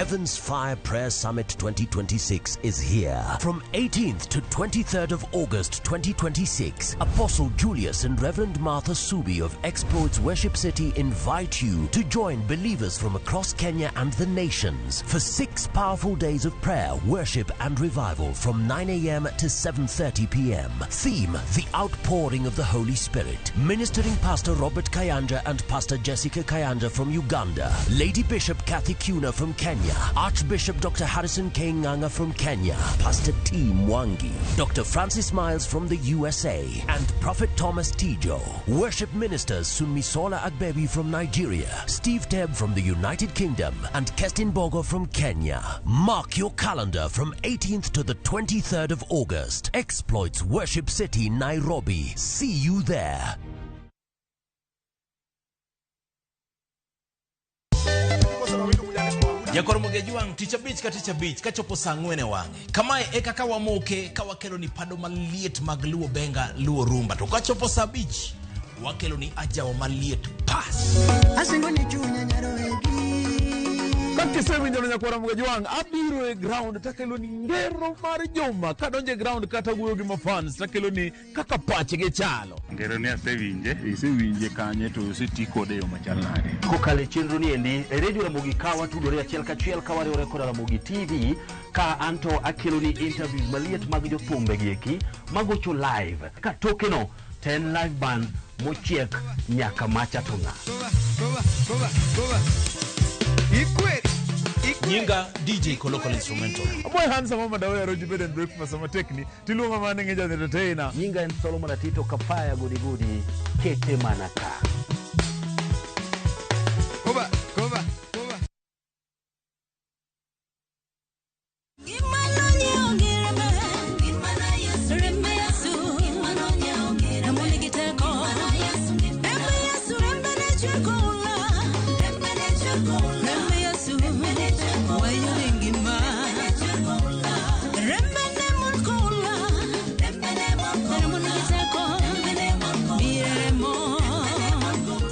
Heaven's Fire Prayer Summit 2026 is here. From 18th to 23rd of August 2026, Apostle Julius and Reverend Martha Subi of Exploits Worship City invite you to join believers from across Kenya and the nations for 6 powerful days of prayer, worship and revival from 9 a.m. to 7:30 p.m. Theme: The Outpouring of the Holy Spirit. Ministering Pastor Robert Kayanja and Pastor Jessica Kayanja from Uganda, Lady Bishop Kathy Kuna from Kenya, Archbishop Dr. Harrison K. Nganga from Kenya, Pastor T. Mwangi, Dr. Francis Miles from the USA, and Prophet Thomas Tijo. Worship ministers Sunmisola Agbebi from Nigeria, Steve Tebb from the United Kingdom, and Kestin Bogo from Kenya. Mark your calendar from 18th to the 23rd of August. Exploits Worship City, Nairobi. See you there. Jakor Mogejwang' tich abich ka tich abich kachopo saa ang'wen e wang'e. Kamae e kaka wamoke ka wakelo ni pado maliet mag Luo Benga, Luo Rumba. To kachopo saa abich, wakelo ni ajawa maliet pas. Asingo ni chunya nyaroegi. Kakisewinjo nyakwara Mgajwang', abiro e ground takelo ni ngero mar juma. Kadonjo e ground kata wuoyo gi mafans takelo ni kaka pachgi chalo. Ngero ni asewinje. Isewinje kanye to oseti kode e yo machal nade? Kokalo e chenro ni endi e redio Ramogi ka watudore achiel kachiel ka wariwore koda Ramogi TV ka anto akelo ni interviews maliet mag jothumbe gi eki magocho live ka tokeno to en live band mochiek nyaka macha to ng'a. Nyinga DJ Kolokol Instrumental. Aboy handsome mama dawe aroji bed and breakfast sama tekni tiluonga mana ng'e ja entertainer. Nyinga en Solomon Atito Kapaya gudi gudi kete mana ka.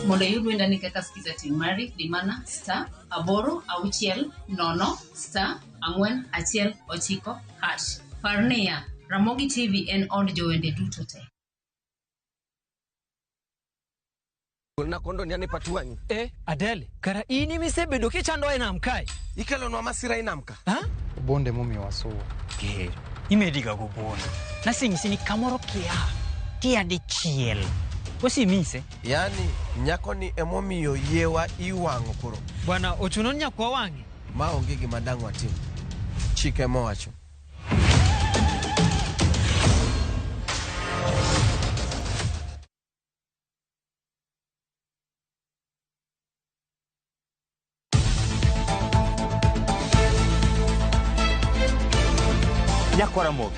Mondo iyud wendani kaka skiza tin mari, di mana star 8 6 0 star 4 1 9 hash. Par niya, Ramogi TV en od jowende duto te. Golna kondo ni ane patuanyi. Adele, kara in misebedo kichando e nam kae. Ikelonwa masira e nam ka. Ha? Bonde momiyowa suwa. Ger, imediga go bondo. Naseng'isi ni kamoro kia, tia dichiel. Osemise. Yaani nyako ni emomiyo yiewa iwang'o koro. Bwana ochuno ni nyakwa wang'e. Ma onge gima dang' watim. Chike mowacho. Nyakwara Ramogi,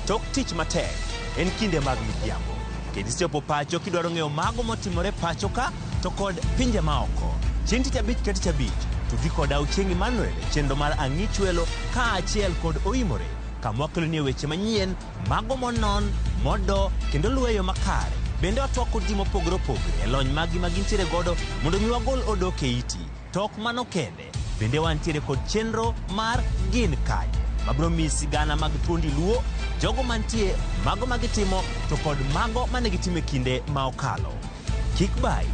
tok tich matek en kinde mag midhiambo. Kendo isechopo pacho kidwaro ng'eyo mago motimore pacho ka to kod pinje maoko. Chieng' tich abich ka tich abich, tudri koda Ochieng' Emmanuel e chenro mar Ang'ichwelo kaachiel kod Oimore kama wakeloni weche manyien, mago monon, modo kendo luwo e yo makare. Bende watwak kod ji mopogore opogore e lony maggi ma gintiere godo mondo mi wagol odok e iti. To ok mano kende, bende wantiere kod chenro mar Gin Kanye mabiro miyi sigana mag thuondi Luo, jogo mantie, mago ma gitimo to kod mago mane gitimo e kinde ma okalo. Kik bayi.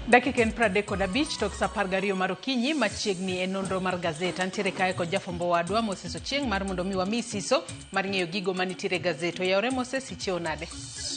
Dakika en 35 tok sa 12 mar okinyi machiegni e nonro mar gazet. Antiere kae kod jafwambo wadwa Moses Ochieng' mar mondo mi wami siso mar ng'eyo gigo manitiere e gazet. Oyawore Moses, ichiewo nade?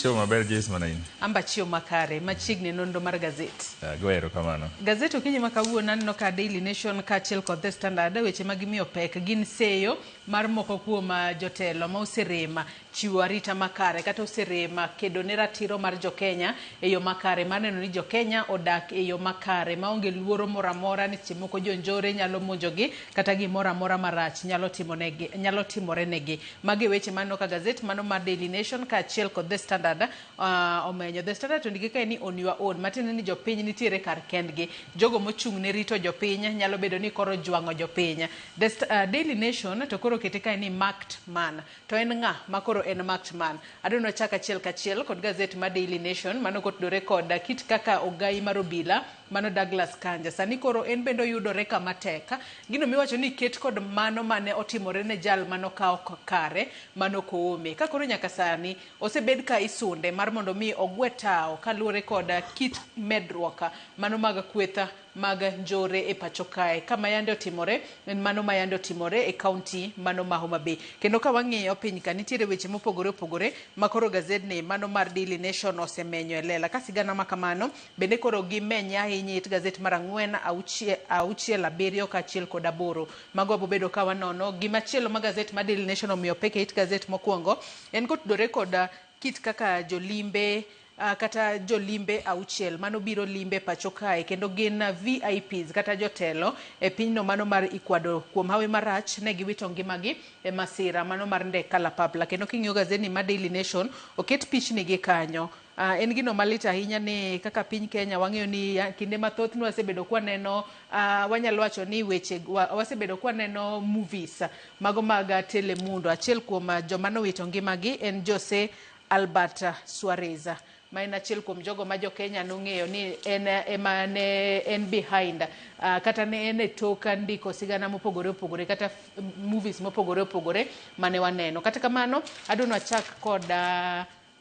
Chiewo maber Joyce mana in. Amba chiewo makare machiegni e nonro mar gazet. Go erokamano. Gazet okinyi ma kawuono aneno ka Daily Nation kaachiel kod The Standard weche ma gimiyo pek gin seyo mar moko kuom jotelo ma oserema chiwo arita makare kata oserema kedo ne ratiro mar jokenya e yo makare mar neno ni jokenya odak dak e yo makare maonge luoro moro amora ni seche moko jonjore nyalo monjogi kata gimoro amora marach nyalo timonegi, nyalo timore negi. Magi e weche maneno ka gazet mano mar Daily Nation kaachiel kod The Standard omenyo. The Standard to ondike kae ni on your own, matiende ni jopiny nitiere kar kendgi. Jogo mochung' ne rito jopiny nyalo bedo ni koro ojwang'o jopiny. The Daily Nation to koro okete kae ni marked man. To en ng'a ma koro en marked man? Adwa ni wachak achiel kachiel kod gazet mar Daily Nation mano kotudore kod kit kaka ogai mar obila mano Douglas Kanja sani koro en bende oyudore kama tek. Gino miwacho ni ket kod mano mane otimore ne jal manokawo kare mano Koome. Ka koro nyaka sani osebed ka isunde mar mondo mi ogwe tawo kaluwore kod kit medruok mano mag kweth mag njore e pacho kae. Kama yande otimore en mano ma yande otimore e kaunti mano ma Homa Bay. Kendo ka wang'iyo piny ka nitiere weche mopogore opogore ma koro gazedni mano mar Daily Nation osemenyo e lela. Ka sigana ma kamano bende koro gimenye ahinya it gazet mar 4, 6, 7 kaachiel kod 8. Mago wabobedo ka wanono. Gimachielo ma gazet mar Daily Nation omiyo pek e it gazet mokwongo en kotudore kod kit kaka jolimbe kata jolimbe 6 mano biro limbe pacho kae kendo gin VIPs kata jotelo e pinyno mano mar Ecuador. Kuom hawi marach ne giwito ngimagi e masira mano mar ndek kalapapla. Kendo king'iyo gazedni mar Daily Nation oket pichni gi kanyo. En gino malit ahinya ni kaka piny Kenya wang'eyo ni kinde mathoth nwasebedo kwaneno wanyalo wacho ni weche wasebedo kwaneno movies mago mag Telemundo. Achiel kuom joma nowito ngimagi en Jose Albert Suarez ma en achiel kuom jogo ma jo Kenya nong'eyo ni en ema ne en behind kata ne en e tok ndiko sigana mopogore opogore kata movies mopogore opogore mane waneno. Kata kamano adwa ni wachak kod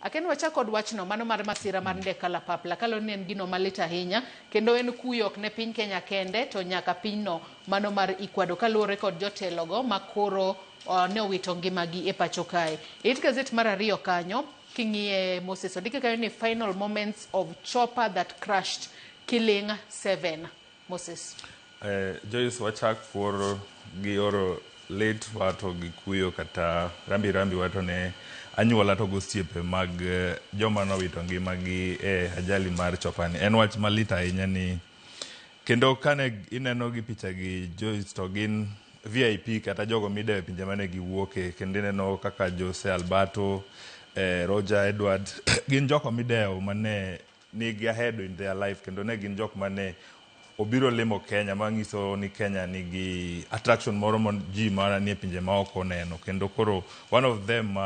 Aken wachak kod wachno mano mar masira mar ndek kalapapla kaluwore ni en gino malit ahinya kendo en kuyo ok ne piny Kenya kende to nyaka pinyno mano mar Ecuador kaluwore kod jotelogo makoro ne owito ngimagi e pacho kae. It gazet mar 2 kanyo king'iye Moses ondike kanyo ni final moments of chopper that crashed killing 7. Moses. Joyce, wachak kuoro gi oro lit wato gi kuyo kata rambi rambi wato ne anyuola to gosiepe mag joma nowito ngimagi e ajali mar chopani. En wach malit ahinya ni kendo kane ineno gi picha gi Joyce to gin VIP kata jogo midewo e pinje mane giwuoke, kendo ineno kaka Jose Alberto, Roger Edward gin jogo midewo mane nigi ahead in their life kendo ne gin jok mane obiro limo Kenya manyiso ni Kenya nigi attraction moro ma ji manie pinje maoko neno. Kendo koro one of them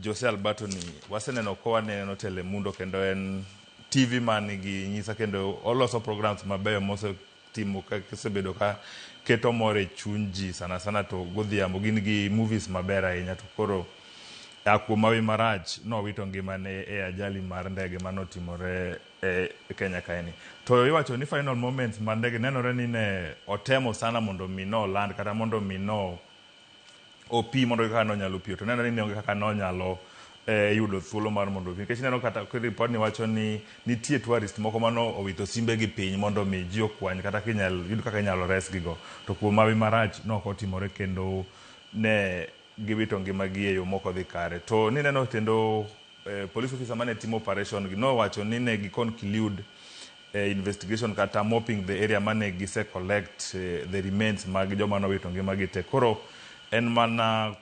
Jose Alberto ni waseneno kowa neno Telemundo kendo en TV manigi nyisa kendo oloso programs mabeyo mosetimo kosebedo ka keto mor e chuny ji sana sana to godhiambo gin gi movies maber ahinya. To koro kuom hawi marach nowito ngimane e ajali mar ndege manotimore e Kenya kaeni. To iwacho ni final moments mar ndege nenore ni ne otemo sana mondo mi no land kata mondo mi no opi mondo kaka nonyalo piyo, to nenore ni onge kaka nonyalo yudo thuolo mar mondo opi, nikech ineno kata report ni wacho ni nitie tourist moko mano owito simbegi piny mondo mi ji okwany kata kinyal yud kaka inyalo resgigo, to kuom hawi marach nok otimore kendo ne giwito ngimagi e yo mok odhi kare. To nineno kendo police officer mane timo operation gi nowacho ni ne gi conclude investigation kata mopping the area mane gise collect the remains mag joma nowito ngimagi te. Koro en mana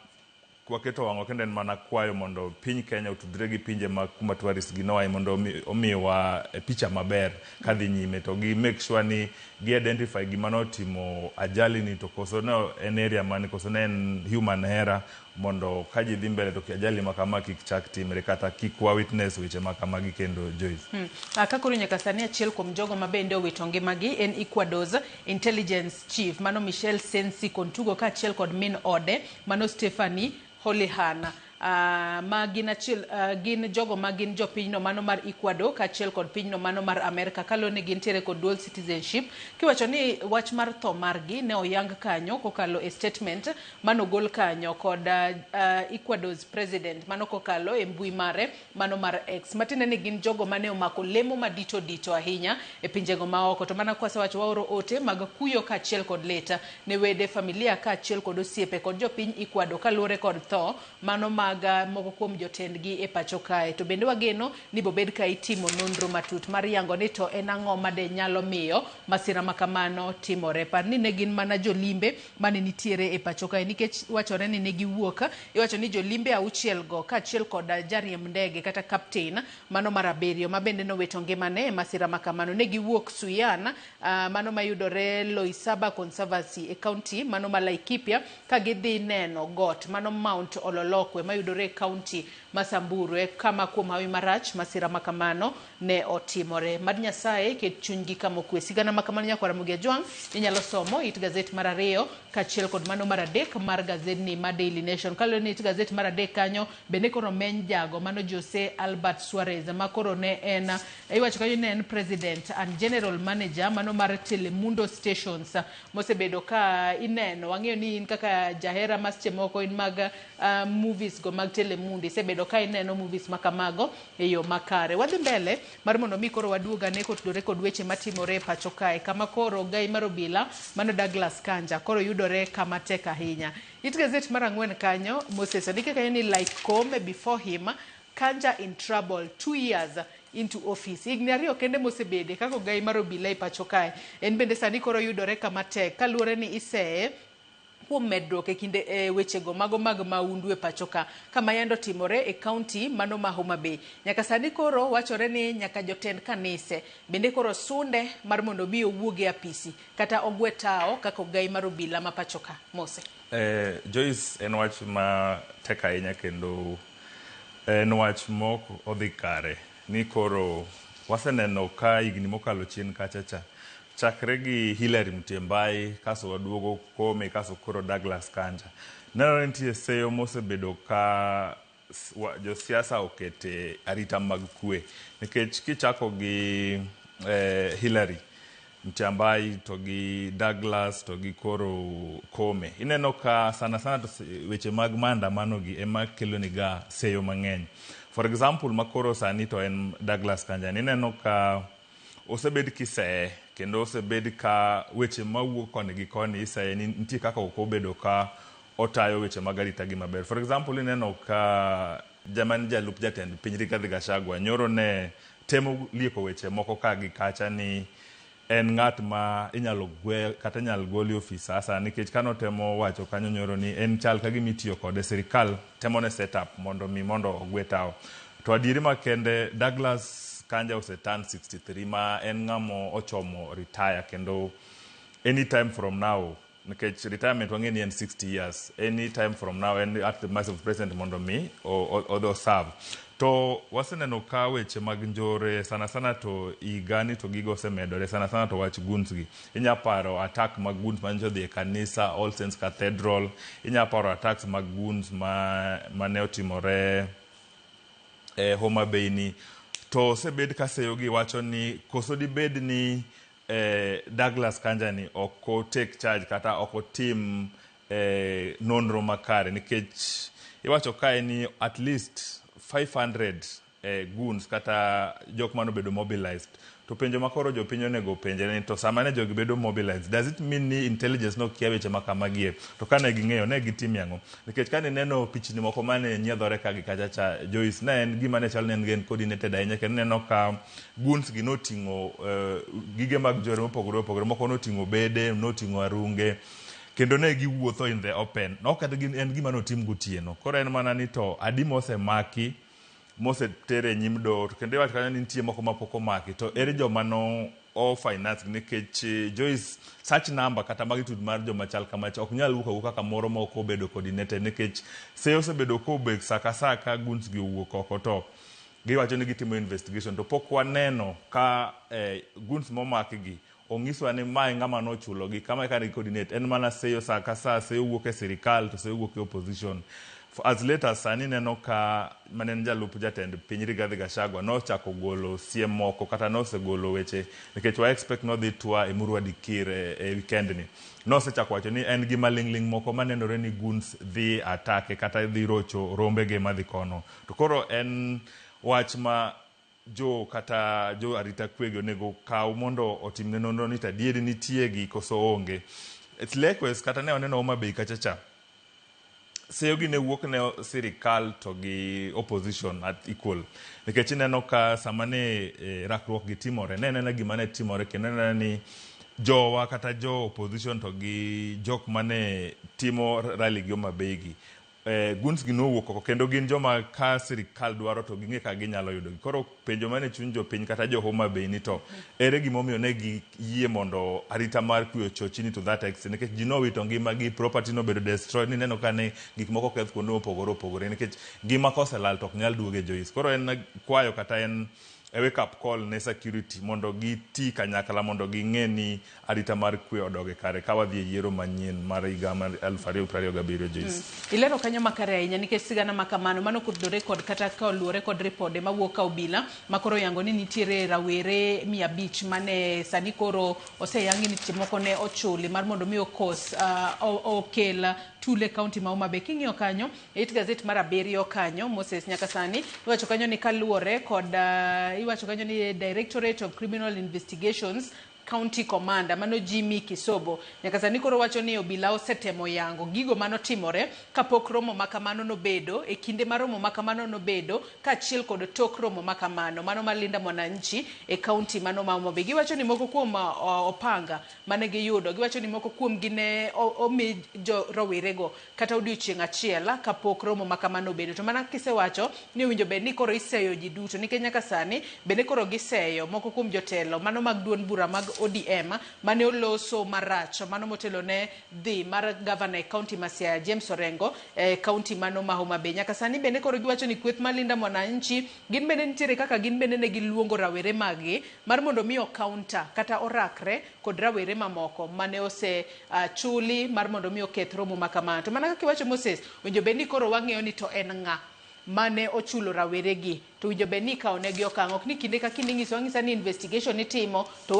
waketo wang'wa kendo en mana kwayo mondo piny Kenya otudre gi pinje mag kuma tourist gi noaye mondo omiwa picha maber kadhi nyime, to gi make sure ni gi identify gima notimo ajali ni to koso ne en area mane, koso ne en human error, mondo ka ji dhi mbele to ajali ma kama kik chak timre kata kik wa witness weche ma kamagi kendo, Joyce. Ka koro nyaka sani achiel kuom jogo ma bende owito ngimagi en Ecuador's intelligence chief mano Michelle Sensi Kontugo kaachiel kod min ode mano Stephanie Holihan. Ma gin achiel gin jogo ma gin jopinyno mano mar Ecuador kaachiel kod pinyno mano mar Amerika kaluwore ni gintiere kod dual citizenship. Kiwacho ni wach mar tho margi ne oyang kanyo kokalo e statement manogol kanyo kod Ecuador's president mano kokalo e mbui mare mano mar X, matiende ni gin jogo mane omako lemo madito dito ahinya e pinjego maoko. To mana kwasewacho waoro ote mag kuyo kaachiel kod lit ne wede familia kaachiel kod osiepe kod jopiny Ecuador kaluwore kod tho mano mar mag moko kuom jotendgi e pacho kae. To bende wageno ni bobed ka itimo nonro matut mar yango ni to en ang'o made nyalo miyo masira ma kamano timore. Par ni ne gin mana jolimbe mane nitiere e pacho kae nikech wachore ni ne giwuok, iwacho ni jolimbe 6 go kaachiel kod jariemb ndege kata captain mano mar 7 ma bende nowito ngimane e masira ma kamano. Ne giwuok Suyan, mano mayudore Loisaba Conservancy e county mano ma Laikipia ka gidhi neno got mano Mount Ololokwe mayudore e county ma Samburu e kama kuom hawi marach masira ma kamano ne otimore. Mad Nyasaye ket chunygi kama okwe. Sigana ma kamano nyakwar Ramogi Ajwang' inyalo somo it gazet mar 2 kaachiel kod mano mar 3 mar gazedni ma Daily Nation. Kaluwore ni it gazet mar 3 kanyo bende koro meny jago mano Jose Albert Suarez ma koro ne en iwacho kanyo ne en president and general manager mano mar Telemundo Stations mosebedo ka ineno. Wang'eyo ni in kaka jahera ma seche moko in mag movies go mag Telemundo isebedo ka ineno movies ma kamago e yo makare. Wadhi mbele mar mondo mi koro waduog ane kotudore kod weche matimore e pacho kae kama koro gai mar obila mano Douglas Kanja koro yudore kama tek ahinya. It gazet mar 4 kanyo Moses ondike kanyo ni like Koome before him, Kanja in trouble 2 years into office. Higni 2 kende mosebede kaka ogai mar obila e pacho kae. En bende sani koro yudore kama tek kaluwore ni iseye kuom medruok e kinde wechego mago mag maundu e pacho ka kama yando timore e county mano ma Homa Bay. Nyaka sani koro wachore ni nyaka jotend kanise bende koro sunde mar mondo mi owuog e apisi kata ogwe tao kaka ogai mar obila ma pacho ka. Mose. Joyce, en wach ma tek ahinya kendo en wach mok odhi kare ni koro waseneno ka higni mokalo chien kacha cha chakre gi Hillary Mutyambai kaso waduogo Koome kaso koro Douglas Kanja. Nenore nitie seyo mosebedo ka josiasa okete arita mag kwe nikech kichako gi Hillary Mutyambai to gi Douglas to gi koro Koome, ineno ka sana sana to weche mag maandamano gi ema kelo niga seyo mang'eny. For example, makoro sani to en Douglas Kanja, ineno ka osebed kiseye kendo osebed ka weche mawuok koni gi koni iseye ni nitie kaka ok obedo ka otayo weche mag arita gi maber. For example, ineno ka jaman jalup jatend piny Rigathi Gachagua nyoro ne temo lieko weche moko ka gi kacha ni en ng'at ma inyalo gwe kata inyalo gol e ofis sasa nikech kano temo wacho kanyo nyoro ni en chal ka gima itiyo kode, sirikal temo ne set up mondo mi mondo ogwe tao. To adieri makende Douglas Kanja ose turn 63 ma en ng'amo ochomo retire kendo anytime from now nikech retirement wang'e ni en 60 years, anytime from now en at the mercy of president mondo mi odhi serve. To waseneno ka weche mag njore sana sana to higani to gigo osemedore sana sana to wach goons gi. Inya paro attack mag goons manyocha odhi e kanisa All Saints Cathedral, inya paro attacks mag goons mane otimore e Homa Bay ni. To osebed ka seyo gi wacho ni koso dibed ni Douglas Kanja ni ok o take charge kata ok otim nonro makare nikech iwacho kae ni at least 500 goons kata jok manobedo mobilized. To penjo makoro jopiny onego openjre ni to sama ne jogi bedo mobilized, does it mean ni intelligence nokia weche ma kamagie? To kane ging'eyo ne gitimie ang'o? Nikech kane ineno pichni moko mane nyiedhore ka gi kacha cha, Joyce, ne en gima ne chal ni en coordinated ahinya kendo ineno ka goons gi noting'o gige mag jore mopogore opogore, moko noting'o bede, noting'o arunge, kendo ne giwuotho in the open. Ok en gima notim gotieno. Koro en mana ni to adi mosemaki mosetere e nyim doho, to kendo iwacho kanyo ni nitie moko mapok omaki, to ere joma no o finance nikech Joyce, such number kata magnitude mar joma chal kamacha ok nyal wuok awuoka kamoro ma ok obedo coordinated nikech seyo osebedo kobek sa ka sa ka goons gi owuok oko to giwacho ni gitimo investigation to pok waneno ka goons momaki gi onyiswa ni mae ng'ama nochulogi kama ka coordinate. En mana seyo sa ka sa, seyo wuok e sirikal to seyo wuok e opposition. As late as sani neno ka mane en jalup jatend piny Rigathi Gachagua nochako golo siem moko kata nosegolo weche nikech wa expect nodhi tour e Murwa Dikir e weekend ni. Nosechako wacho ni en gi maling'ling' moko manenore ni goons dhi atake kata dhi rocho rombege madhi kono. To koro en wach ma jo kata jo arita kwegi onego kaw mondo otimne nonro ni to adieri nitie gi koso onge. It's likewise kata ne waneno Homa Bay kacha cha. Seyo gi ne wuok ne sirikal to gi opposition at equal. Nikech ineno ka sama ne rakruok gi timore, ne anena gima ne timore kendo ne anena ni jowa kata jo opposition to gi jok mane timo rally gi Homa Bay gi, goons gi nowuok oko kendo gin joma ka sirikal dwaro to ging'e kaka ginyalo yudogi. Koro penjo mane chuny jopiny kata jo Homa Bay ni to ere gimomiyo ne giyie mondo arita mar kwe ochochni to that extent, nikech ji nowito ngimagi, property nobedo destroyed, nineno ka ne gik moko oketh kuonde mopogore opogore, nikech ngima koselal to ok nyal duoge, Joyce. Koro en kwayo kata en a wake up call ne security mondo giti kanyakla mondo ging'e ni arita mar kwe odog e kare ka wadhi e yiero manyien mar higa mar 2027, Joyce. Ilero kanyo makare ahinya nikech sigana ma kamano mano kotudore kod kata ka oluwore kod ripode mawuok ka obila makoro oyango ni nitiere rawere 500 mane sani koro oseyangi ni seche moko ne ochuli mar mondo mi okos okel tule e kaunti ma Homa Bay. King'iyo kanyo e it gazet mar abiriyo kanyo, Moses, nyaka sani iwacho kanyo ni kaluwore kod iwacho kanyo ni Directorate of Criminal Investigations County Commander mano Jimmy Kisobo nyaka sani koro wacho ni obila osetemo yango gigo manotimore kapok romo makamano nobedo e kinde ma romo makamano nobedo kaachiel kod tok romo makamano mano mar Linda Mwananchi e kaunti mano ma Homa Bay. Giwacho ni moko kuom opanga mane giyudo, giwacho ni moko kuomgi ne omi jo rowerego kata odiochieng' achiel kapok romo makamano obedo. To mana kisewacho ni owinjo bed ni koro iseyo ji duto nikech nyaka sani bende koro giseyo moko kuom jotelo mano mag duond bura mag ODM mane oloso marach mano motelo ne dhi mar gavana e kaunti ma Siaya James Orengo e kaunti mano ma Homa Bay. Nyaka sani bende koro giwacho ni kweth mar Linda Mwananchi gin bende nitiere kaka gin bende ne giluongo rawere maggi mar mondo mi o-counter kata orakre kod rawere mamoko mane ose chuli mar mondo mi oketh romo ma kamano. To mana kaka iwacho Moses, owinjo bed ni koro wang'eyo ni to en ng'a mane ochulo rawere gi, to owinjo bed ni ikawo negi okang'. Ok ni kinde ka kinde inyiso ang'isa ni investigation itimo to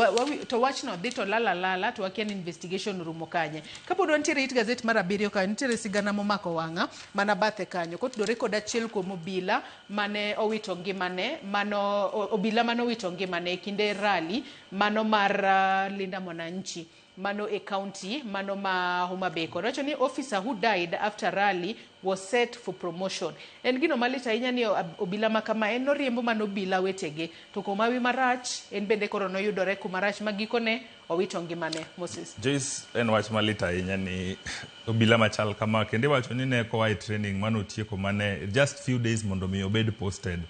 wachno dhi to lal alala to wakia ni investigation orumo kanye. Kapod wantiere it gazet mar abiriyo kanyo, nitiere sigana momako wang'a mana bathe kanyo kotudore kod achiel kuom obila mane owito ngimane, mano obila mane owito ngimane e kinde rally mano mar Linda Mwananchi mano e county mano ma Homa Bay. Kod wacho ni officer who died after rally was set for promotion. En gino malit ahinya ni obila ma kama en noriembo mana obila wetege, to kuom hawi marach en bende koro noyudore kuma rach ma gikone owito ngimane. Moses. Joyce, en wach malit ahinya ni obila machal kama, kendo iwacho ni ne koa e training manotieko mane just few days mondo mi obed posted,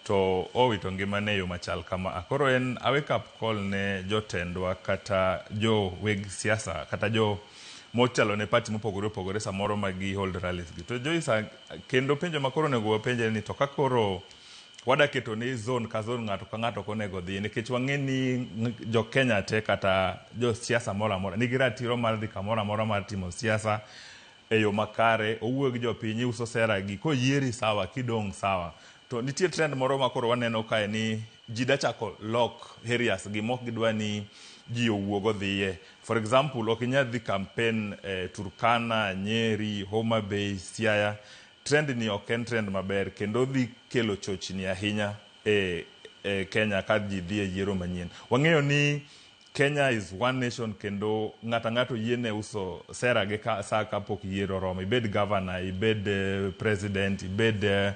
to owito ngimane e yo machal kama. Koro en a wake up call ne jotendwa kata jo weg siasa kata jo motelo ne party mopogore opogore samoro ma gi hold rallies gi. To Joyce, kendo penjo ma koro onego wapenjre ni to ka koro wada keto ni zone ka zone ng'ato ka ng'ato ok onego dhi, nikech wang'e ni jo Kenya te kata jo siasa moro amora nigi ratiro mar dhi kamoro amora mar timo siasa e yo makare, owuoyo gi jopiny, iuso sera gi, koyieri sawa, kidong' sawa. To nitie trend moro ma koro waneno kae ni ji da chako lock areas gi mok gidwa ni ji owuog odhiye. For example, ok inyal dhi campaign Turkana, Nyeri, Homa Bay, Siaya. Trend ni ok en trend maber kendo dhi kelo chochni ahinya e Kenya ka ji dhi e yiero manyien. Wang'eyo ni Kenya is one nation kendo ng'ato ang'ato yiene uso sera gi ka, sa kapok yiero oromo. Ibed governor, ibed president, ibed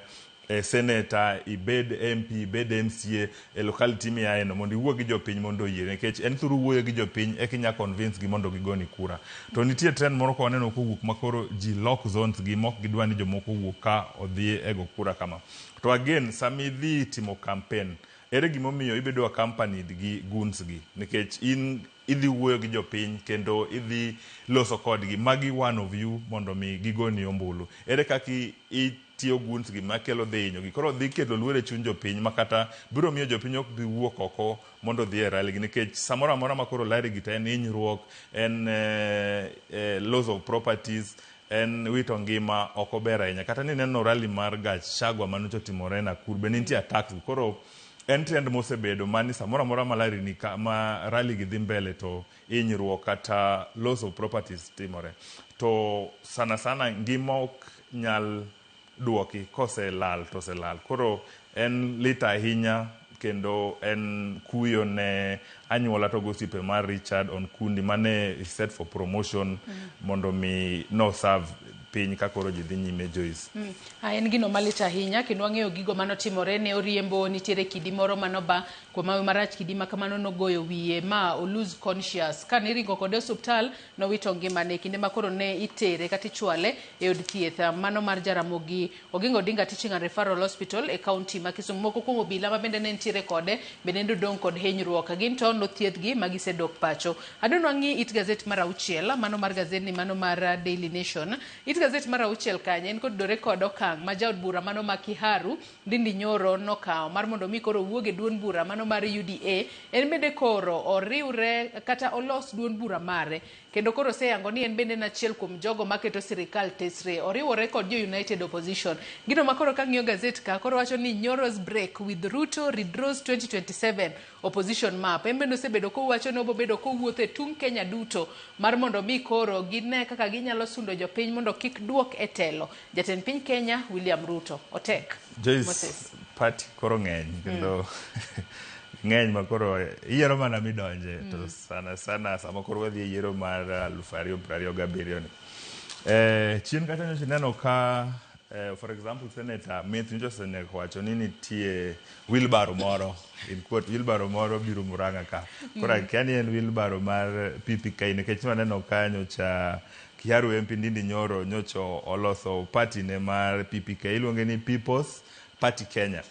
senator, ibed MP, ibed MCA e locality miaye no mondo iwuo gi jopiny mondo oyieri, nikech en through wuoyo gi jopiny eka inya convince gi mondo gigoni kura. To nitie trend moro ka waneno kowuok ma koro ji lock zones gi mok gidwa ni jomoko owuok ka odhi e go kura kama. To again, sama idhi timo campaign, ere gimomiyo ibedo accompanied gi goons gi? Nikech in idhi wuoyo gi jopiny kendo idhi loso kodgi, magi one of you mondo mi gigoni ombulu. Ere kaka itiyo goons gi makelo dhi hinyogi? Koro dhi kelo luoro e chuny jopiny ma kata biro miyo jopiny ok bi wuok oko mondo odhi e rally gi, nikech samoro amora ma koro rally gi to en hinyruok, en loss of properties, en wito ngima, ok ober ahinya. Kata ni neno rally mar Gachagua manocha otimore Nakuru, be nitie attacks. Koro en trend mosebedo mani samoro amora ma rally ni ka, ma rally gi dhi mbele to hinyruok kata loss of properties timore. To sana sana ngima ok nyal duoki, koselal to oselal. Koro en lit ahinya kendo en kuyo ne anyuola to gosiepe mar Richard Onkundi mane is set for promotion mondo mi no serve piny ka koro ji dhi nyime Joyce. En gino malit ahinya kendo wang'eyo gigo manotimore ne oriembo nitiere kidi moro manoba kuom hawi marach kidi ma kamano nogoyo wiye ma o lose conscious ka niringo kode e osuptal nowito ngimane kinde ma koro ne itere kata ichwale e od thieth mano mar Jaramogi Oginga Odinga Teaching and Referral Hospital e kaunti ma Kisumu. Moko kuom obila ma bende ne nitiere kode bende nodong' kod hinyruok. Gin to nothiedhgi ma gisedok pacho. Adwa ng'i it gazet mar auchiel, mano mar gazedni mano mar Daily Nation. It gazet mar auchiel kanyo en kotudore kod okang' ma jaod bura mano ma Kiharu Ndindi Nyoro nokawo mar mondo mi koro owuog e duond bura mano mar UDA. En bende koro oriwre kata olos duond bura mare kendo koro oseyango ni en bende en achiel kuom jogo maketo sirikal tesre. Oriwore kod jo United Opposition. Gino ma koro kang'iyo gazet ka koro wacho ni Nyoro's break with Ruto redraws 2027 opposition map. En bende osebedo kowacho ni obobedo kowuotho e tung' Kenya duto mar mondo mi koro gine kaka ginyalo sundo jopiny mondo kik duok e telo jatend piny Kenya William Ruto. Otek. Joyce, Moses. party koro ng'eny kendo ng'eny ma koro iyiero mana midonje to sana sana sama koro wadhi e yiero mar 2027 ni. Chien kacha nyocha ineno ka for example Senator Matthew nyocha osenego wacho ni nitie wheelbarrow moro in quote wheelbarrow moro biro Murang'a ka. Koro akia ni en wheelbarrow mar PPK nikech waneno ka nyocha Kiharu MP Ndindi Nyoro nyocha oloso party ne mar PPK iluonge ni People's Party Kenya.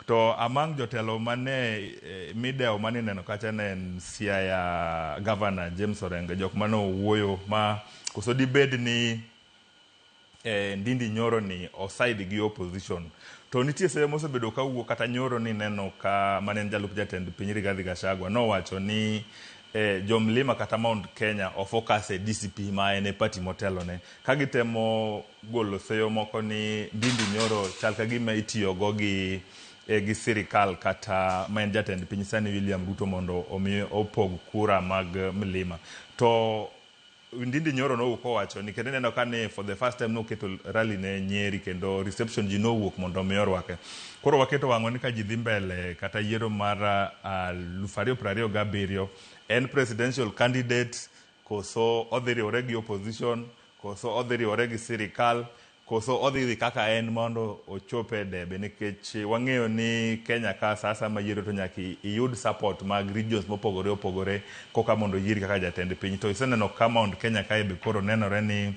To among jotelo mane midewo mane ineno kacha ne en Siaya Governor James Orengo jok mane owuoyo ma koso dibed ni Ndindi Nyoro ni oside gi opposition. To nitie seyo mosebedo kawuok kata Nyoro ni neno ka mane en jalup jatend piny Rigathi Gachagua nowacho ni jo mlima kata Mount Kenya ofocus e DCP ma en e party motelone. Ka gitemo golo seyo moko ni Ndindi Nyoro chal ka gima itiyogo gi gi sirikal kata ma en jatend piny sani William Ruto mondo omi opog kura mag mlima. To Ndindi Nyoro nowuok kowacho ni kendo ineno ka ni for the first time noketo rally ne Nyeri kendo reception ji nowuok mondo omi orwake. Koro waketo wang'wa ni ka ji dhi mbele kata yiero mar 2027 en presidential candidate koso odhi riwore gi opposition koso odhi riwore gi sirikal koso odhi dhi kaka en mondo ochop e debe nikech wang'eyo ni Kenya ka sa asaya yiero to nyaka iyud support mag regions mopogore opogore koka mondo oyieri kaka jatend piny. To iseneno ka Mount Kenya kae be koro nenore ni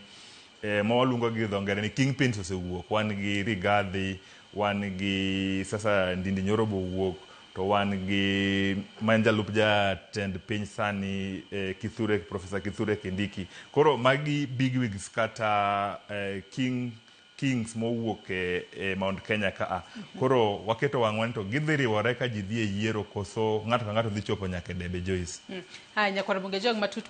ma waluongo gi dho ngere ni kingpins osewuok. Wan gi Rigathi, wan gi sasa Ndindi Nyoro bowuok, to wan gi ma en jalup jatend piny sani Kithure, Professor Kithure Kindiki. Koro magi big wigs kata kings mowuok e Mount Kenya ka. Koro waketo wang'wa ni to gidhi riwore ka ji dhi e yiero koso ng'ato ka ng'ato dhi chopo nyaka e debe Joyce. Haya, nyakwar Bunge Jong matut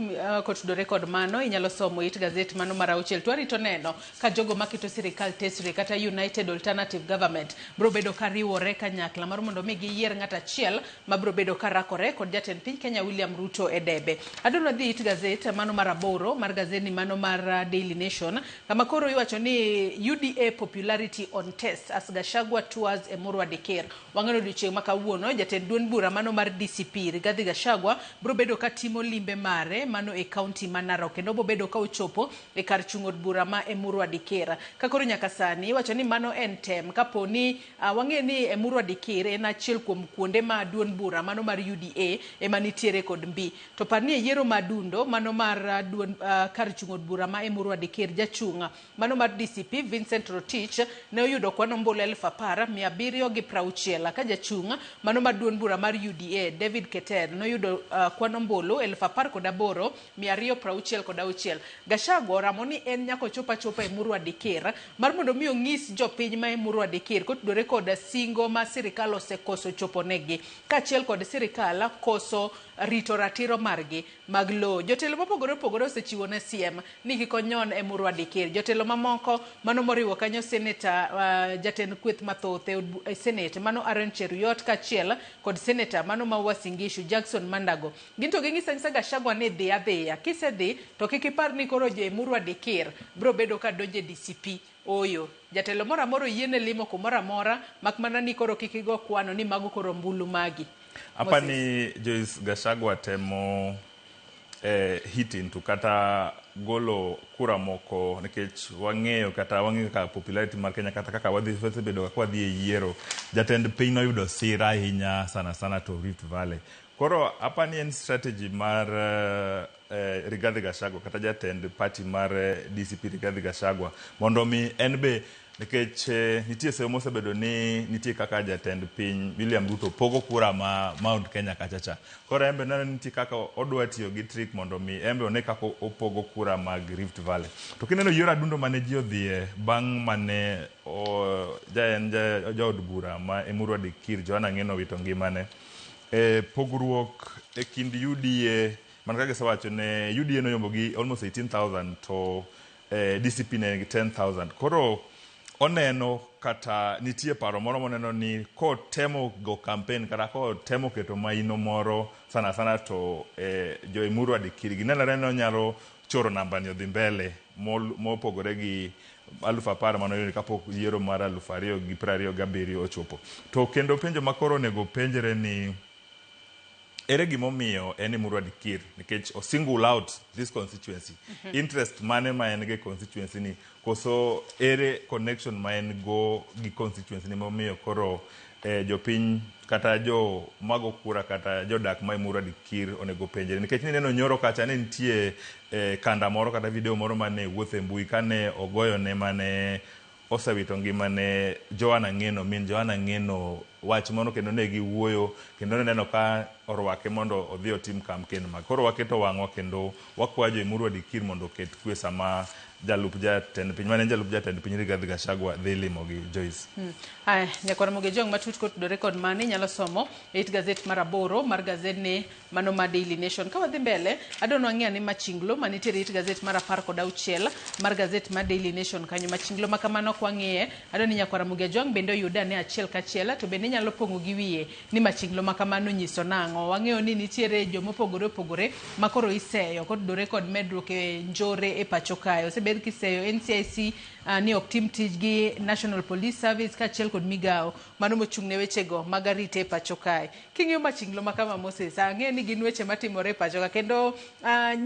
kotudore kod mano inyalo somo it gazet mano mar auchiel. To warito neno ka jogo maketo sirikal tesre kata United Alternative Government biro bedo ka riwore kanyakla mar mondo mi giyier ng'at achiel ma biro bedo ka rakore kod jatend piny Kenya William Ruto e debe. Adwaro dhi it gazet mano mar aboro mar gazet ni mano mar Daily Nation kama koro iwacho ni UDA popularity on test as Gachagua tours Emurua Dikirr. Wang'eyo odiochieng' ma kawuono jatend duond bura mano mar DCP Rigathi Gachagua biro bedo ka timo limbe mare mano e kaunti ma Narok kendo biro bedo ka ochopo e kar chung' od bura ma Emurua Dikirr. Ka koro nyaka sani iwacho ni mano en tem kapo ni wang'eyo ni Emurua Dikirr en achiel kuom kuonde ma duond bura mano mar UDA ema nitiere kod mbi. To par ni e yiero ma dundo mano mar duond kar chung' od bura ma Emurua Dikirr jachung' mano mar DCP Vincent Rotich ne oyudo kwan ombulu 10,760 ka jachung' mano mar duond bura mar UDA David Keter noyudo kwan ombulu 18,266. Gachagua oramo ni en nyaka ochop achopa Emurua Dikirr mar mondo mi onyis jopiny ma Emurua Dikirr kotudore kod singo ma sirikal osekoso chopo negi kaachiel kod sirikal koso rito ratiro margi mag lowo. Jotelo mopogore opogore osechiwo ne siem ni kik onyon Emurua Dikirr. Jotelo mamoko mano moriwo kanyo seneta jatend kweth mathoth e senate mano Aaron Cheruiyot kaachiel kod seneta mano ma Uasin Gishu Jackson Mandago. Gin to ging'iso ang'isa Gachagua ni dhi adhiya. Kisedhi to kik ipar ni koro jo Emurua Dikirr biro bedo ka donjo e DCP. Ooyo. Jatelo moro amora oyiene limo kumoro amora mak mana ni koro kik igo kwano ni mago koro ombulu magi. Apa ni Joyce Gachagua temo hit into kata golo kura moko nikech wang'eyo kata wang'eyo kaka popularity mar Kenya kata kaka wadhi wasebedo kaka wadhi e yiero jatend piny noyudo sira ahinya sana sana to Rift Valley. Koro apani en strategy mar Rigathi Gachagua kata jatend party mar DCP Rigathi Gachagua mondo mi en be nikech nitie seyo mosebedo ni nitie kaka jatend piny William Ruto pogo kura ma Mount Kenya kacha cha. Koro en be neno ni nitie kaka odwa tiyo gi trick mondo mi en be one kaka opogo kura mag Rift Valley. To kineno yor adundo mane ji odhiye bang' mane o, ja en ja, jaod bura ma Emurua Dikir Johana Ng'eno owito ngimane pogruok e kind UDA mana kaka gisewacho ne UDA noyombo gi almost 18,000 to DCP ne nigi 10,000. Koro oneno kata nitie paro moro moneno ni kotemo go campaign kata kotemo keto maino moro sana sana to jo Emurua Dikir gi nenore ni onyalo choro namba ni odhi mbele mopogore gi 10,000 manoyudo kapok yiero mar 2027 ochopo. To kendo penjo ma koro onego penjre ni ere gimomiyo en Emurua Dikir nikech o single out this constituency. Interest mane ma en go e constituency ni koso ere connection ma en go gi constituency ni momiyo koro jopiny kata jo mago kura kata jodak ma Emurua Dikir onego penjre nikech nineno nyoro kacha ne nitie kanda moro kata video moro mane wuotho e mbui kane ogoyo ne mane osewito ngimane Joanna Ng'eno min Joanna Ng'eno wach moro kendo ne giwuoyo kendo ne neno ka orwake mondo odhi otim campaign mag koro waketo wang'wa kendo wakwayo jo Emurua Dikir mondo oket kwe sama jalup jatend piny mane en jalup jatend piny Rigathi Gachagua dhi limogi Joyce. Aya, nyakwar Ramogi Ojwang' matut kotudore kod mani inyalo somo e it gazet mar aboro mar gazedni mano mar Daily Nation. Ka wadhi mbele, adwa ni wang'i ane machinglo manitiere e it gazet mar 16 mar gazet mar Daily Nation kanyo. Machinglo ma kamano kwang'iye, adwa ni nyakwar Ramogi Ojwang' bende oyude ane achiel kachiel to bende inyalo pong'o gi wiye ni machinglo ma kamano nyiso nang'o. Wang'eyo ni nitiere jomopogore opogore ma koro iseyo kotudore kod medruok e njore e pacho kae. Osebed kiseyo NCIC ni ok tim tijgi, National Police Service kaachiel kod migawo mano mochung' ne wechego mag arita e pacho kae. King'iyo machinglo ma kama Moses, ang'eyo ni gin weche matimore e pacho ka kendo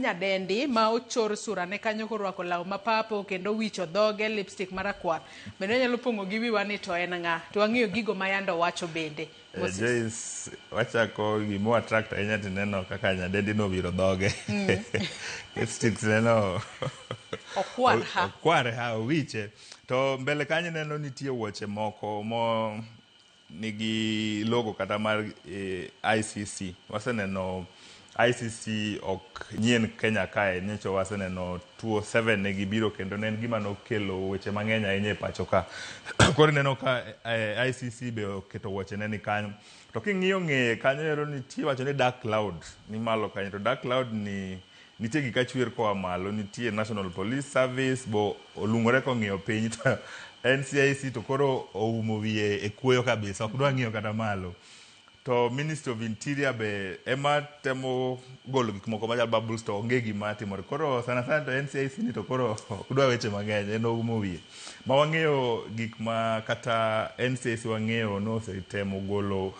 nyadendi ma ochor surane kanyo korwako law ma papo kendo owicho dhoge lipstick marakwar bende wanyalo pong'o gi wiwa ni to en ng'a to wang'iyo gigo ma yande owacho bende. Moses. Joyce, wachako gimo attract ahinya tineno kaka nyadendi nowiro dhoge. Lipsticks neno Okwar ha. Okwar ha owiche. To mbele kanyo neno nitie wuoche moko mo nigi logo kata mar ICC. Waseneno ICC ok nyien Kenya kae, nyocha waseneno 2007 ne gibiro kendo ne en gima nokelo weche mang'eny ahinya e pacho ka. Koro ineno ka ICC be oketo wuoche ne ni kanyo. To king'iyo ng'eye kanyo ero nitie wacho ni dark cloud ni malo kanyo to dark cloud ni nitie gik achwer koa malo, nitie National Police Service bo olung'ore kong'iyo piny to NCIC to koro oumo wiye e kuoyo kabisa, ok dwa ng'iyo kata malo. To Ministry of Interior be ema temo golo gik moko machal bubbles to onge gima timore. Koro sana sana to NCIC ni to koro ok dwa weche mang'eny, en oumo wiye. Ma wang'eyo gik ma kata NCIC wang'eyo nosetemo golo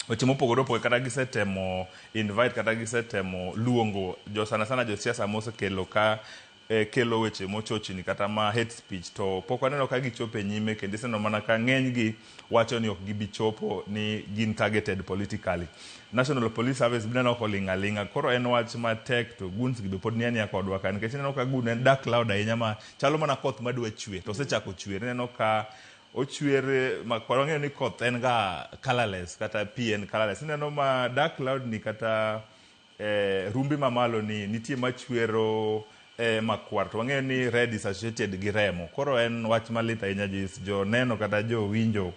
weche mopogore opogore kata gisetemo invite kata gisetemo luongo jo sana sana josiasa mosekelo ka kelo weche mochochni kata ma hate speech to pok waneno ka gichopo e nyime kendo iseneno mana ka ng'eny gi wacho ni ok gibi chopo ni gin targeted politically. National Police Service bineno koling' aling'a koro en wach matek to goons gi be pod ni aniya kodwa ka nikech ineno ka gun en dark cloud ahinya ma chalo mana koth madwa chwe to osechako chwer ineno ka ochwer ma wang'eyo ni koth en ga colorless kata pi en colorless ineno ma dark cloud ni kata rumbi mamalo ni nitie machwero makwar to wang'eyo ni red is associated gi remo koro en wach malit ahinya jo neno kata jo winjo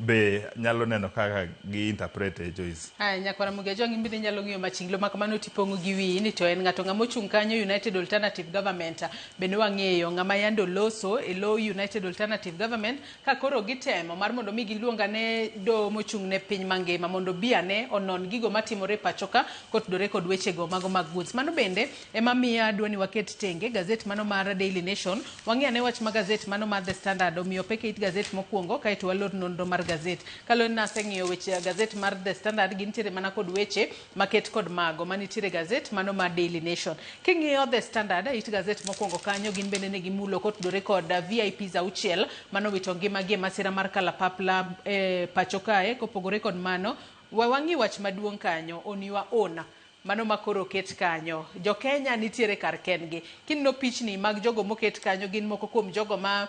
be nyalo neno kaka gi interpret Joyce. Aya, nyakwara Ramogi Ojwang' in bende inyalo ng'iyo machinglo ma kamano tipong'o gi wiyi ni to en ng'ato ng'ama ochung' kanyo United Alternative Government bende wang'eyo ng'ama yande oloso e lo United Alternative Government ka koro gitemo mar mondo mi giluong ane doho mochung' ne piny mangima mondo obi ane onon gigo matimore e pacho ka kotudore kod wechego mago mag goods. Mano bende ema miyo adwa ni waket tenge gazet mano mar Daily Nation, wang'i ane wach ma gazet mano mar The Standard omiyo pek e it gazet mokwongo kaeto walor nonro mar gazet. Kaluwore ni naseng'iyo weche gazet mar The Standard, gintiere mana kod weche maket kod mago manitiere gazet mano mar Daily Nation. King'iyo The Standard, it gazet mokwongo kanyo gin bende ne gimulo kotudore kod VIPs auchiel manowito ngimagi e masira mar kalapapla e pacho kae. Kopogore kod mano, we wang'i wach maduong' kanyo, on your own. Mano ma koro oket kanyo. Jo Kenya nitiere kar kendgi. Kineno pichni mag jogo moket kanyo gin moko kuom jogo ma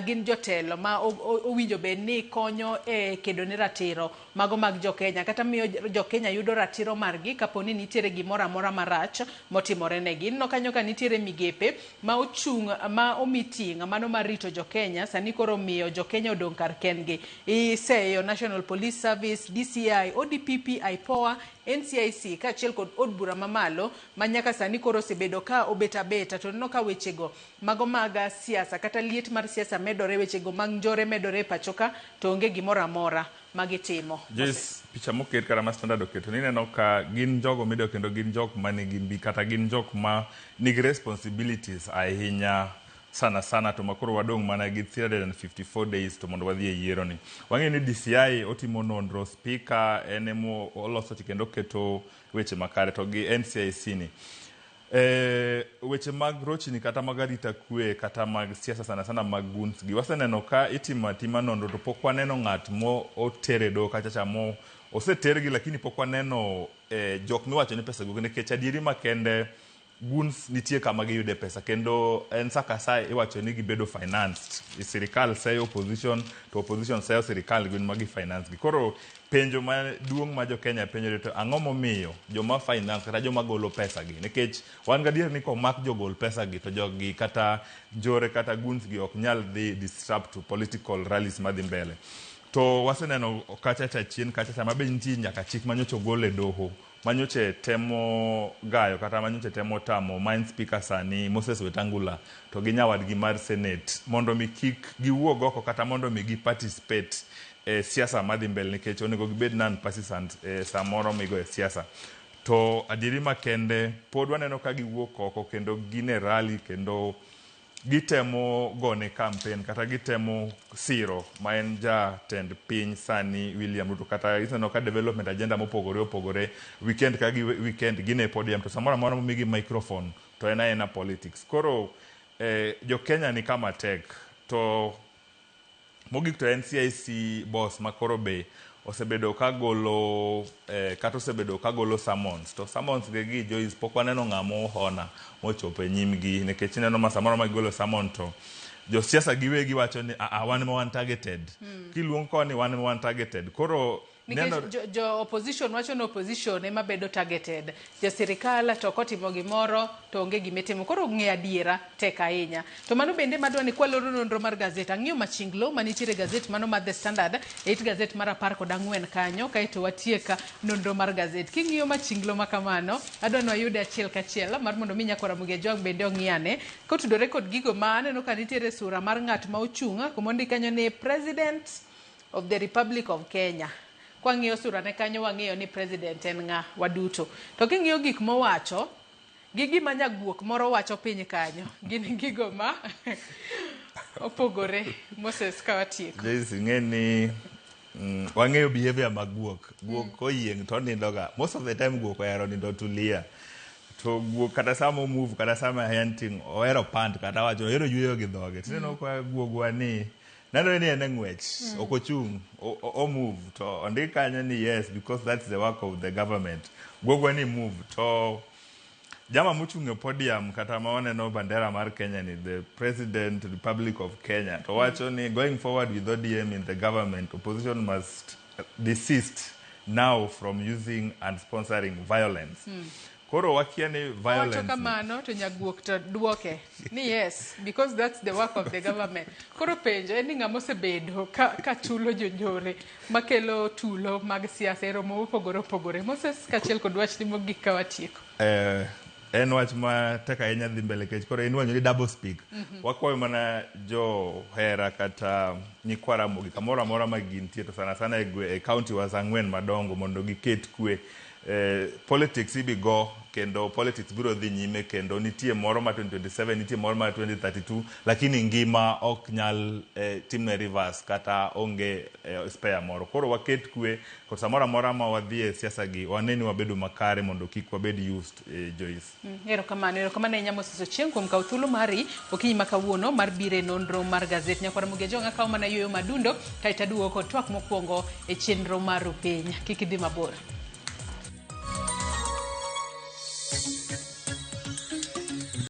gin jotelo ma owinjo bed ni konyo e kedo ne ratiro mago mag jo Kenya kata miyo jo Kenya yudo ratiro margi kapo ni nitiere gimoro amora marach motimore negi. Ineno kanyo ka nitiere migepe ma ochung' ma omi ting' mano mar rito jo Kenya sani koro miyo jo Kenya odong' kar kendgi. Iseyo National Police Service, DCI, ODPP, IPOA, NCIC kaachiel kod od bura mamalo ma nyaka sani koro osebedo ka obet abeta to neno ka wechego mago mag siasa kata liet mar siasa medore, wechego mag njore medore e pacho ka to onge gimoro amora ma gitimo. Joyce, picha moket kata ma Standard oketo ni ineno ka gin jogo midewo kendo gin jok manigi mbi kata gin jok ma nigi responsibilities ahinya sana sana to makoro wadong' mana gi 354 days to mondo wadhi e yiero ni. Wang'eyo ni DCI otimo nonro, speaker en emo oloso chike kendo oketo weche makare to gi NCIC ni. Weche mag rochni kata mag arita kwe kata mag siasa sana sana mag goons gi waseneno ka itimo atima nonro to pok waneno ng'at mo oter e doho kacha cha mo osetergi lakini pok waneno jok miwacho ni pesa guok nikech adieri makende goons nitie kama giyude pesa kendo en sa ka sa iwacho ni gibedo financed. Sirikal seyo opposition to opposition seyo sirikal gin ma gi finance gi. Koro penjo maduong' ma jo Kenya penjore to ang'o momiyo joma finance kata joma golo pesa gi nikech wan gadier ni komak jogol pesa gi to jogi kata njore kata goons gi ok nyal dhi disrupt political rallies madhi mbele. To waseneno kacha cha chien kacha cha mabe nitie nyaka chik manyocha ogol e doho manyoche temo gayo kata manyoche temo tamo ma en speaker sani Moses Wetangula to gi nyawadgi mar Senate mondo mi kik giwuog oko kata mondo mi gi participate e siasa madhi mbele nikech onego gibed non partisan e samoro migoye siasa. To adieri makende pod waneno ka giwuok oko kendo gin e rally kendo gitemo gone campaign kata gitemo siro ma en jatend piny sani William Ruto kata ineno ka development agenda mopogore opogore weekend ka gi weekend gin e podium to samoro amora momigi microphone to en aena politics. Koro jo Kenya ni kama tek to mogik to NCIC boss ma koro be osebedo ka golo kata osebedo ka golo summons to summons ge gi Joyce pok waneno ng'ama ohona mochopo e nyimgi nikech ineno ma samoro ma gigolo summon to josiasa giwegi wacho ni aa wan ema wan targeted. Kiluong koni wan ema wan targeted. Koro Nikech jo opposition wacho ni opposition ema bedo targeted. Jo sirikal to kotimo gimoro to onge gimitimo. Koro ng'eyo adiera tek ahinya. To mano bende madwa ni kwaloro nonro mar gazet. Ang'iyo machinglo manitiere gazet mano mar The Standard, e it gazet mar 14 kanyo, kaeto watiek nonro mar gazet. King'iyo machinglo ma kamano, adwa ni wayude achiel kachiel mar mondo mi nyakwar Ramogi Ajwang' bende ong'iyane. Kotudore kod gigo ma aneno ka nitiere sura mar ng'at ma ochung' kuma ondik kanyo ni President of the Republic of Kenya. Kwang'iyo sura ne kanyo wang'eyo ni president en ng'a waduto. To king'iyo gik mowacho gi gima nyaguok moro wacho piny kanyo, gin gigo ma opogore. Moses, ka watieko. Joyce, ing'e ni wang'eyo behavior mag guok. Guok koyieng' to onindoga. Most of the time guok ohero nindo tulia. To guok kata sama move kata sama hunting ohero pant kata wacho ohero yueyo gi dhoge. Tineno ka guogwa ni nenore ni en e ng'wech, ok ochung', o move to ondik kanyo ni yes because that's the work of the government. Guogwa ni move to jama mochung' e podium kata ma waneno bandera mar Kenya ni the President Republic of Kenya to wacho ni going forward with ODM in the government, opposition must desist now from using and sponsoring violence. Koro wakia ni Owacho violence ni- kamano to nyaguok to duoke ni yes because that's the work of the government. Koro penjo en ni ng'ama osebedo ka tulo jonjore makelo tulo mag siasa e romo mopogore opogore. Moses, kaachiel kod wachni mogik ka watieko. En wach ma tek ahinya dhi mbele nikech koro inwanyo ni double speak. Wakwayo mana johera kata nyikwa Ramogi kamoro amora ma gintie to sana sana e county wa ang'wen madongo mondo giket kwe. Politics ibigo kendo politics biro dhi nyime kendo nitie moro ma 2027, nitie moro ma 2032, lakini ngima ok nyal timne reverse kata onge spare moro. Koro waket kwe kod samoro amora ma wadhi e siasa gi, wane ni wabedo makare mondo kik wabed used, Joyce. Erokamano, erokamano ahinya Moses Ochieng' kuom kawo thuolo mari okinyi ma kawuono mar biro e nonro mar gazet. Nyakwara Mugejo akawo mana yueyo madundo kaeto aduogo kod twak mokwongo e chenro mar Rupiny. Kik idhi mabor.